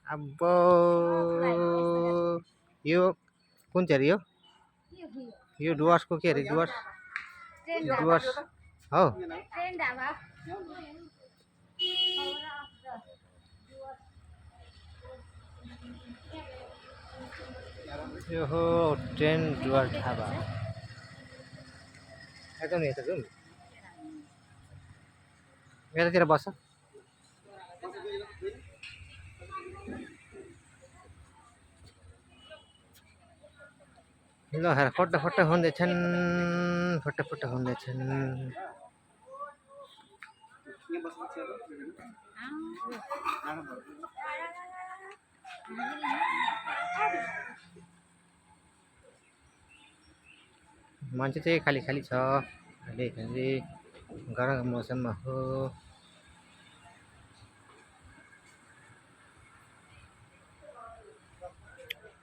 अब्बो यो कुन चाहिँ रे यो डुवर्सको के रे डुवर्स हो ट्रेन ढाबा यो हो ट्रेन डुवर्स ढाबा एकदम यता जाउँ यतातिर बस ल हेर फटाफट हुँदैछन् मान्छे चाहिँ खाली छ अहिले गरमको मौसममा हो